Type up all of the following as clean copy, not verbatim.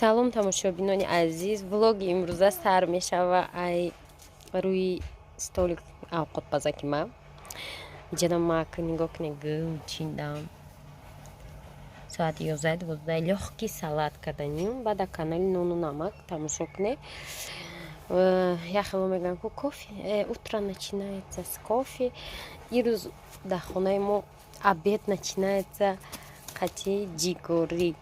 Салом, тамошобинони азиз. Влоги имрӯза сар мешава ай рӯи столи авқотпазаки ма. Иҷада мак нигоҳ кунед, гул чиндам. Соати 11:12 лёгкий салат карданим. Баъд дар канали Нону Намак тамошо кунед. Яхело мегӯям, ку кофе, утро начинается с кофе. Ирӯз дар хонаи мо обед начинается қати ҷигорӣ.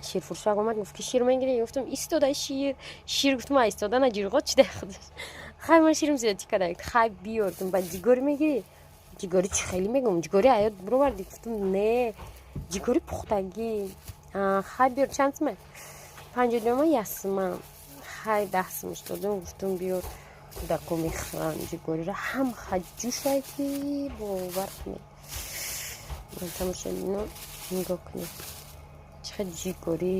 Ширфурӯшак омад, гуфт, ки шир мегирӣ? Гуфтам, истода шир, шир, гуфтам, а истода на ҷирғот чида худаш. Хай, ман ширм зиёдтӣ када. Хай, биёр. Баъд ҷигорӣ мегирӣ? Ҷигорӣ чӣ хеле мегӯм, ҷигорӣ аёт бировардӣ? Гуфтам, не, ҷигорӣ пухтагӣ. Хай, биёр. Чанд сума? 50 дума ясма. Хай, 10 сумаш додам. Гуфтам, биёр, кӯдако мехӯранд ҷигориро. Ҳам хаҷӯшай, ки бовар кунед. Тамошобино, нигоҳ кунед, чӣ хел ҷигорӣ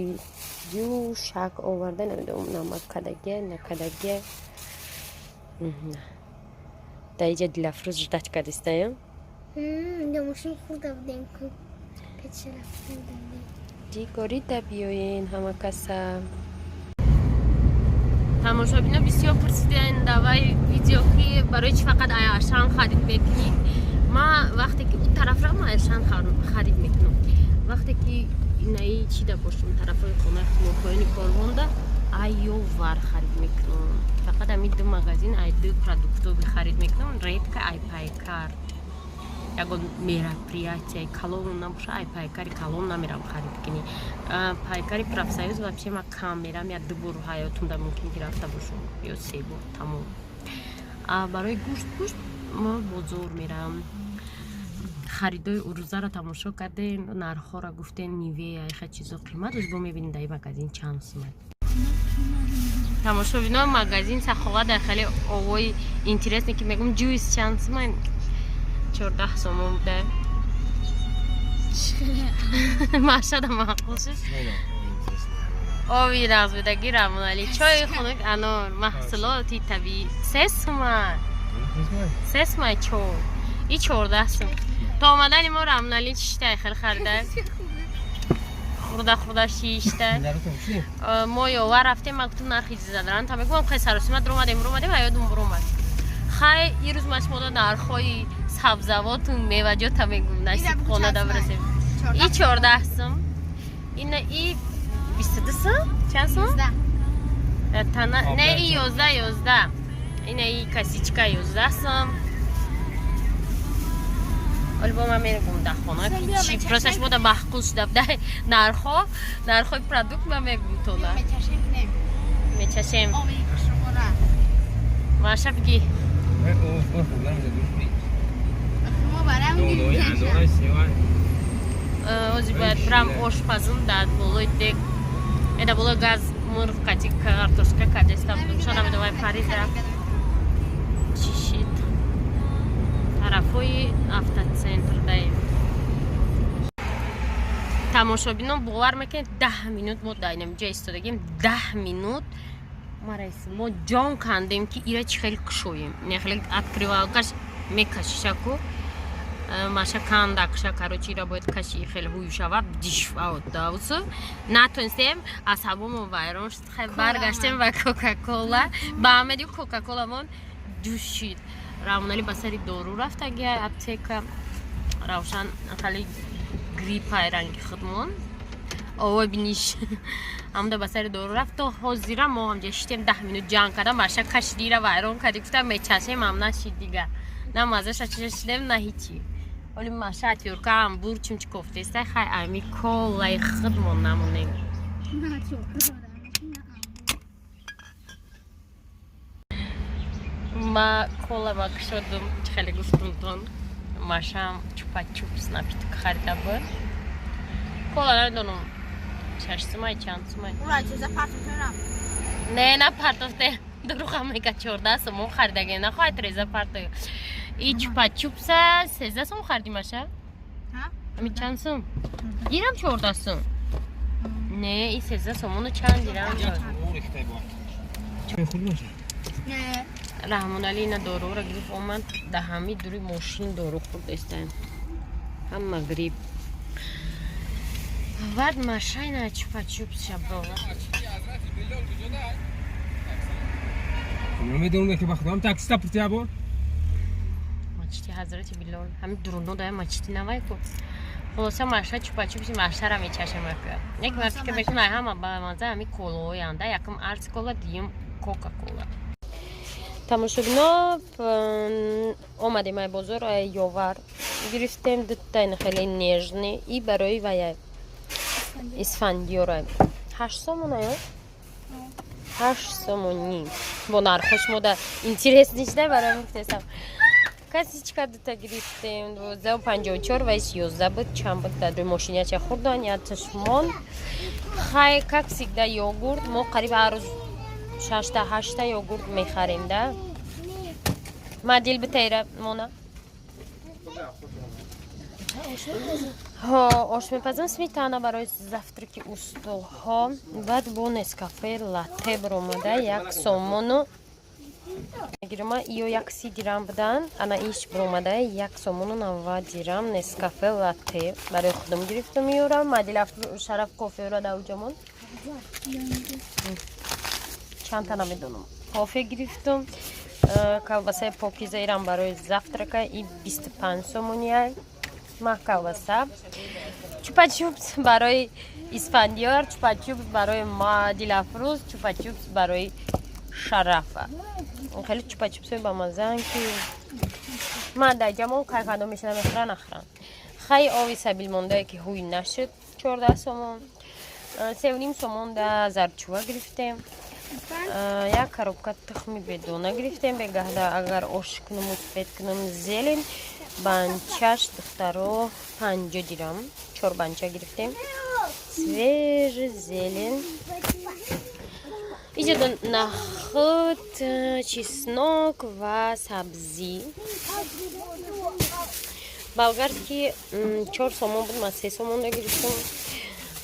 ҷӯшак оварда. Намедонам, намак кадагия, накадагия. Дар иҷа Дилафрӯз ждать кардистаям. Мошин хӯрда будем ку. Печа рафта будем. Ҷигорӣ да биёен ҳама каса. Тамошобино бисёр пурсиданд давай видео, ки барои чӣ фақат Ашан харид мекунӣ. Ма вақте ки ӯ тараф равам, Ашан харид мекунам. Вақте ки инаи чида бошам, тарафҳои хонаи поёни корвонда, айёвар харид мекунам. Фақат ами ду магазин, ай ду продуктовый харид мекунам. Редко ай Пайкар. Ягон мероприятия калон набоша, ай Пайкари калон намерам харид кунӣ. Пайкари Профсоюз вообще ма кам мерам, як ду бор ҳаётумда мумкин ки рафта бошам ё се бор, тамом. Барои гӯшт, гӯшт ма бозор мерам. Харидои урӯзаро тамошо кардем, нархҳоро гуфтем, Нивея, иха чизо қимат аст. Бо мебинем, дар ин магазин чанд сумат. Тамошобино, магазин Сахова дар хеле овои интересне, ки мегум, ҷуис чанд сумай? 14 сомон буда. Машада маъқул шуд. Оби рағзбудагӣ, Рамонали, чойи хунук, анор, маҳсулоти табиӣ 3 сума, 3 сумай чой и 14 сум. То омадани мо Рамонали чиштай хел харида, хурда хурда шишта. Мо ёва рафтем, ма гуфтум, нархи дезодоранта мегӯям. Хай, саросима дуромадем, ромадем, аёдум буромад. Хай, ирӯз ма шумода нархҳои сабзавоту меваҷота мегӯм, насиб хона да бирасем. И 14 сум, ина и 22 сум, чанд сум? Тана не, и 11, 11. Ина и косичка 11 сум. Оли бо ман мегӯм дар хона, ки чи просто шумода маъқул шуда буда нархҳо, нархҳои продукт, ман мегӯм тона. Мечашем. Маша, биги. Ози бояд бирам ош пазм. Дар болои дег, дар болои газ мурғ кати картошка кадеста будум. Ша намедонам, ай париз рафт, чӣ шид. Тарафҳои автоцентр даем. Тамошобинон, бовар мекунед, 10 минут мо дар инамиҷа истодагем. 10 минут марайс мо ҷон кандем, ки ира чӣ хеле кушоем. Не, хеле открывалкаш мекашишаку. Маша кандакша, короче, ира бояд каши, хеле ҳую шавад, дишдаусу натонистем. Асабомо вайрон шуд. Хай, баргаштем ба Кока-Кола, ба амеди Кока-Коламон ҷӯшид. Рамонали ба сари дору рафтаги аптека. Равшан хали гриппай, ранги худмон овой биниш ҳамда ба сари дору рафт. То ҳозира мо ҳамҷа шитем, 10 минут ҷанг кардам. Маша кашидира вайрон карди. Гуфтам, мечашем, ам нашид дига, на мазаша чашидем, на ҳичи. Оли маша отвёртка амбур чимчи кофтеста. Хай, ами колаи худмон намонем. Ма кола ма кушодум, хеле гуфтумтон. Машам чупа-чупс напиток харида буд. Кола намедонам, 6 сумай, чанд сумай. Не, на партофте, дуруға мега. 14 сомон харидаге, нахоҳад реза партоё. И чупа-чупса 13 сом хариди, Маша? Ами чанд сум? Ирам 14 сум. Не, и 13 сомону чанд дирам. Раҳмоналӣ ина доруро гирифт, омад. Дар ҳами дури мошин дору хӯрдастаем. Ҳама грипп. Баъд машайна чупа-чупс шаброва. Намедонам ки ба худам таксиста пуртия бор. Мачити Ҳазрати Билол. Ҳамин дуруно дая мачити навай ку. Хулоса, маша чупа-чупси машара мечашам ака. Як ман фикр мекунам, ҳама ба маза ҳами колоянд. Якум Арс кола, дуюм Кока кола. Тамошобино, омадем ай бозор, ай ёвар гирифтем дутаин хеле нежный и барои вая Исфандиёра 8 сомона ё 8 сомонӣ бо нархош мода интерес нишда, барои муфтесам. Косичка дута гирифтем, 12,54 ва 11 буд, чанд буд, дар рӯи мошинача хӯрдан, яташ монд. Хай, как всегда, йогурт. Мо қариб ҳар рӯз шашта, ҳашта йогурт мехарем да. Ма дил битайра мона. Ҳо, ош мепазам, сметана барои завтраки устолҳо. Баъд бо Нескафе латте баромада 1 сомону гирма ё 130 дирам будан. Ана иш баромада 1 сомону 90 дирам. Нескафе латте барои худам гирифтам, меёрам. Мадил Шараф коферо дар уҷамон чандта намедонам. Кофе гирифтам, колбасаи Покиза, ирам барои завтрака, и 25 сомония. Ма колбаса, чупа-чупс барои Исфандиёр, чупа-чупс барои ма Дилафрӯз, чупа-чупс барои Шарафа. Хеле чупа-чупсои бамазаан, ки ман дар ҷамон кай кадом мешина мехӯра, нахӯрам. Хай, ови сабил мондае, ки ҳуй нашуд, 14 сомон. 3,5 сомон да зардчува гирифтем. Як коробка тухми бедона гирифтем, бегаҳда агар ош кунам, успеть кунам. Зелень банчаш, духтаро, 50 дирам, чор банча гирифтем, свежий зелень. Иҷода нахӯд, чеснок ва сабзӣ болгарский 4 сомон буд, ман 3 сомонда гирифтам.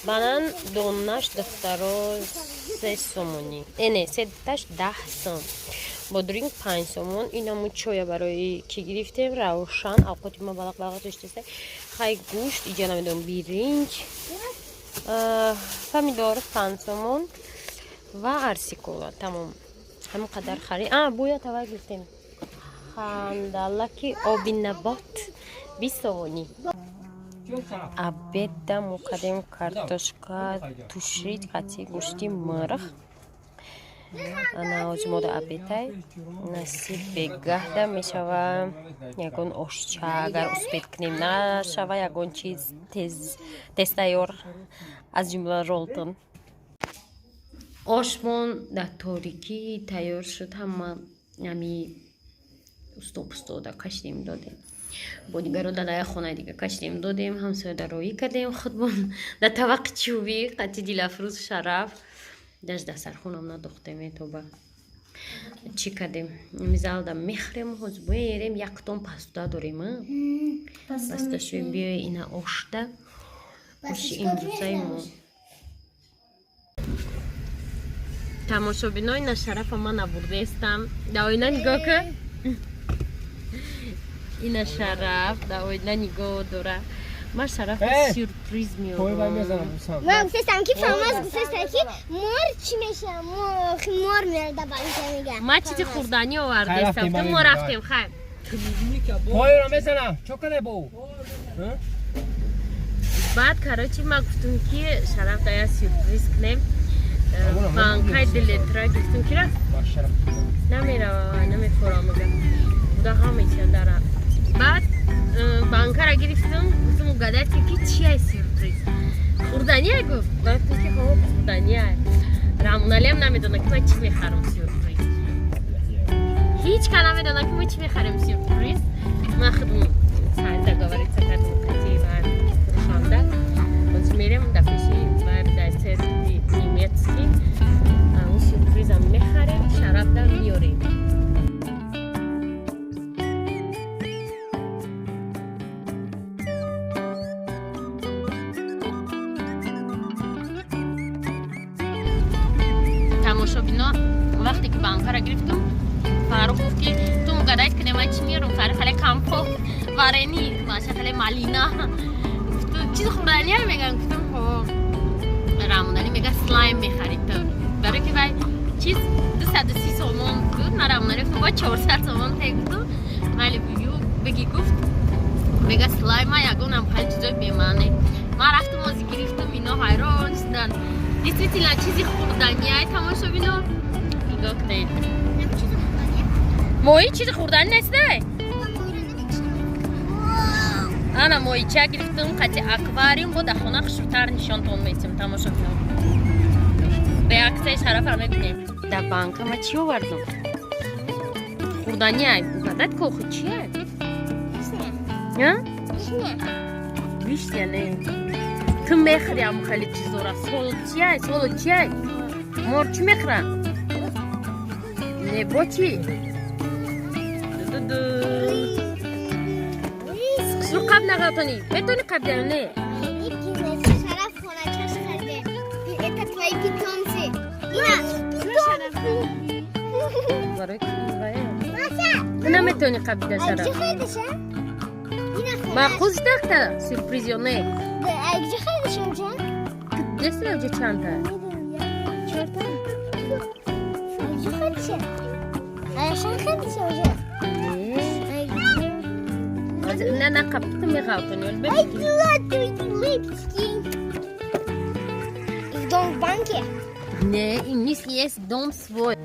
Банан донаш, духтаро, 3 сомонӣ, не, сеташ 10 сом. Бодринг 5 сомон. Инаму чоя барои ки гирифтем, Равшан. Авқоти ма балақ балақ доштеста. Хай, гӯшт иҷа намедонам, биринҷ, помидор 5 сомон ва Арсикола. Тамом, ҳамин қадар хари. А буя тавай гирифтем, хандалаки оби набот 20 сомонӣ. Обеда мо кардем картошка тушить қати гӯшти мурғ. Ана озмода обедай. Насиб, бегаҳда мешава ягон ошча, агар успеть кунем, нашава ягон чиз тез тезтайёр, аз ҷумла ролтон. Ошмон дар торикӣ тайёр шуд, ҳама ами устопустода кашидем, додем, бо дигаро дар як хонаи дига кашидем, додем, ҳамсояда роӣ кардем. Худмон дар тавақи чӯбӣ қати Дилафрӯз, Шараф даш дастархонам надохтем, этоба чӣ кардем, мизалда мехӯрем. Ҳозир мерем, яктон пастуда дорем, пасташӯем. Биёи, ина ошда, оши имрӯзаи мо. Тамошобинои, на Шарафа ман набурдестам. Дар оина нигоҳ кун, ина Шараф дар оина нигоҳ дора. Ман Шарафа сюрприз меорам. Ман гуфтам, ки фамаз гуфтам, ки мор чӣ меша, мор мерда банка мега. Ман чизи хӯрданӣ овардестам, мо рафтем, хай. Поёро мезанам, чо кадай бо ӯ? Баъд, короче, ман гуфтам, ки Шараф да як сюрприз кунем. Банкаи дилетра гирифтам, ки рафт, намерава, намефорам, мага буда ҳама дара. Баъд банкара гирифтам, гуфтам, угадайте, ки чия сюрприз? Хӯрдания, гуфт. Гуфтам, ки хо, хӯрдания. Рамоналиам намедона, ки ман чӣ мехарам сюрприз. Ҳеҷ ка намедона, ки мо чӣ мехарем сюрприз. Ман худм сар договориться кардем қати ва фурӯшанда. Ҳозир мерем дар пеши ва дар церкви немецкий он сюрпризам мехарем, Шарафда меорем. Тамошобино, вақте ки банкара гирифтум, Фаррух гуфт, ки ту угадать кунем, ман чӣ меорам. Фаррух хеле компот, варенье, маша хеле малина. Гуфту, чизи хӯрдания мегӯям. Гуфтам, хо. Рамоналӣ мега, слайм мехарид ту, барои ки вай чиз 230 сомон буд. Ман Рамоналӣ гуфтам, бояд 400 сомон те гуфтум, вале ю беги гуфт, мега, слайма ягонам хеле чизои бемаъне. Ман рафтам, ози гирифтам, ино ҳайрон шуданд. Действительно, чизи хӯрданиай, тамошобино, нигоҳ кунед. Моҳӣ чизи хӯрданӣ нестдай. Ана моҳича гирифтам қати аквариум, бо дар хона хушрӯтар нишонтон метим. Тамошобино, реаксияи Шарафа мебинем. Дар банка ма чӣ овардам? Хӯрданиай, угадать кохи чия? Вишня не, ту мехӯри ам хеле чизора. Соло чиай? Соло чиай? Мор чӣ мехӯра? Не, бо чӣ? Ду-ду. Хушрӯ қаб нағалтонӣ, метавонӣ қаб не? Шараф хоначаш хариде. Это твои питомцы. Ина, питомцы. Барои ту наметавонӣ қабида. А Шараф. где харидиша? Ина хонаш. Маъқул шудахта сюрприз ё не? А где харидиша уже? Дестина уҷа чандта? Чорта. А где харидиша? Аяшан харидиша уже? Не. А где? На, на, қаб, ту меғалтонӣ. Ай, золотые липки. В дом в банке? Не, ин мисли есть дом свой.